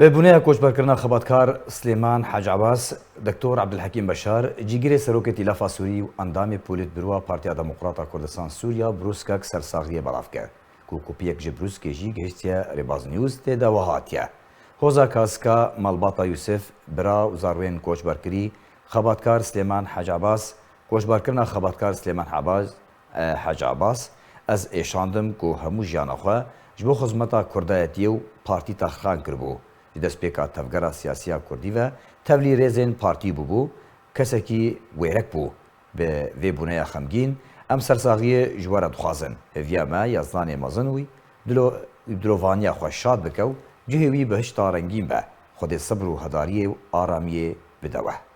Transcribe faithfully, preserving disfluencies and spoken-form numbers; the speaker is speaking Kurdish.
Bi bûneya koçberkirina xebatkar Silêman Hec Ebas, Doktor Ebdulhekîm Beşar, cîgirê Serokê Tîlafa Sûrî û endamê Polîtbûroya Partiya Demokrata Kurdistan Sûriya, brûskek sersaxiyê belav kir, ku kopiyek ji brûskê jî gihiştiye Rêbaz News, tê de wiha hatiye: Hoza Kaska, malbata Yûsif, bira û zarwên koçberkirî, xebatkar Silêman Hec Ebas, koçberkirina xebatkar Silêman Hebaz, e, Hec Ebas, ez êşandim ku hemû jiyana xwe ji bo xizmeta kurdayetiyê û partî texirxan kiribû. Ji destpêka tevgera siyasî ya kurdî ve tevlî rêzên partî bûbû, kesekî wêrek bû. Bi vê bûneya xemgîn, em sersaxiyê ji we re dixwazin. Hêviya me ya zilanê mezin wî dilo-, dilovaniya xwe şad bike û cihê wî bihişta rengîn be. Xwedê sibr û hedariyê û aramiyê bide we.